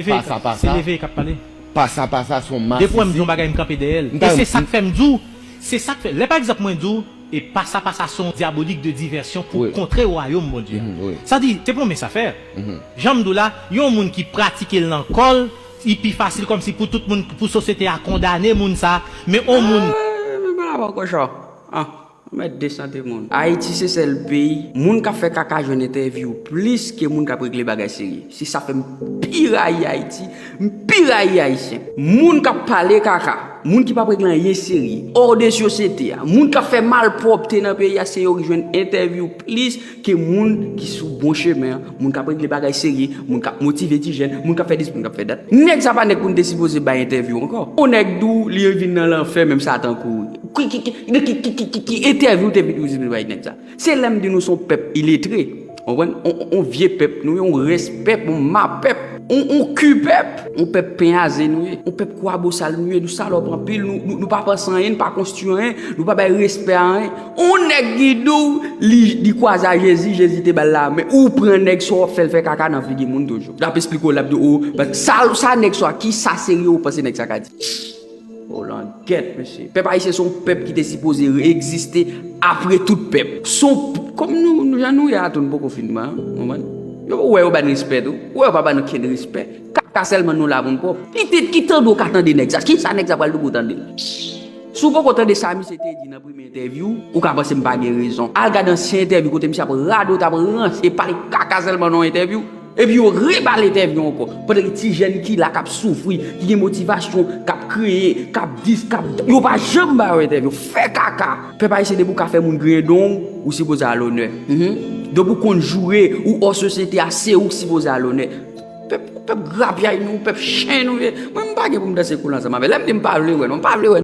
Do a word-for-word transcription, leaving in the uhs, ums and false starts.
Pasa pasa. Se leve k ap pale. Pasa pasa se yon masisi. Depi w wè m di yon bagay, m kanpe dèyè l. E se sa k fè m di w, se sa k fè, lè pa egzanp mwen di w, e pasa pasa se yon dyabolik de divèsyon pou kontre wayòm Bondye a. Sa di, se pa yon mens afè. Jan m di w la, yon moun ki pratike l nan kò l, li pi fasil kòmsi pou tout moun, pou sosyete a kondane moun sa, men yon moun. Ah, men pa la pa kochon. Ah. Mèt desante moun. Ayiti se sèl peyi, moun k ap fè kaka jwenn entèvyou plis ke moun k ap regle bagay serye. Se sa fè m pi rayi Ayiti, m pi rayi Ayisyen. Moun k ap pale kaka, moun ki p ap regle anyen serye, hors de sosyete a, moun k ap fè malpwòpte nan peyi a, se yo ki jwenn entèvyou plis ke moun ki sou bon chemen an, moun k ap regle bagay serye, moun k ap motive ti jèn, moun k ap fè dis, moun k ap fè dat. Nèg sa pa nèg pou n te sipoze bay entèvyou ankò. On nèg di w li vin nan lanfè, menm Satan kouri. Ki, ki, ki, ki, ki, ki, ki, ki entèvyou te vin pou bay nèg sa? Se lè m di nou se yon pèp iletre. Konprann? On, on, on vye pèp, nou, yon rès pèp, on ma pèp, on, on ki pèp, on pèp penyaze nou ye, on pèp kwabosal nou ye, nou salòp anpil, nou, nou, nou pa panse anyen, nou pa konstwi anyen, nou pa bay respè a anyen. On nèg ki di w li, li kwaze a Jezi, Jezi te ba l lamen, ou pran nèg sa w ap fè l fè kaka nan figi moun toujou. L ap esplike w, l ap di w, o, sa, sa nèg sa, ki sa serye ou panse nèg sa ka di? O langèt, mesye. Pèp ayisyen se yon pèp ki te sipoze egziste apre tout pèp. Se yon p-, kòm nou, nou, jan nou ye a tou, nou poko fin, konprann? Yo, ou wè yo ba n respè tou. Ou wè yo pa ba n okenn respè. Kaka sèlman nou la pou n pwòp. Ki te, ki tande w ka tande nèg sa? Ki sa nèg sa pral di w pou w tande l? Si w poko tande sa misye te di nan premye entèvyou, ou ka panse m pa gen rezon. Al gade ansyen entèvyou kote misye ap radote, ap ranse, e pale kaka sèlman nan yon entèvyou. Epi yo rebale entèvyou ankò. Pandan gen ti jèn ki la, k ap soufri, ki gen motivasyon, k ap kreye, k ap dis, k ap, yo pa janm ba yo entèvyou. Fè kaka. Pèp ayisyen, depi w ka fè moun griyen don w, ou sipoze al onè. Mhm. Depi w konn joure, ou hors sosyete a, se ou k sipoze al onè. Pèp, pèp grapyay nou, pèp chen nou ye. Mwen, m pa gen pou m danse koul ansanm avè l. Lè m di m pa vle wè, non, m pa vle wè.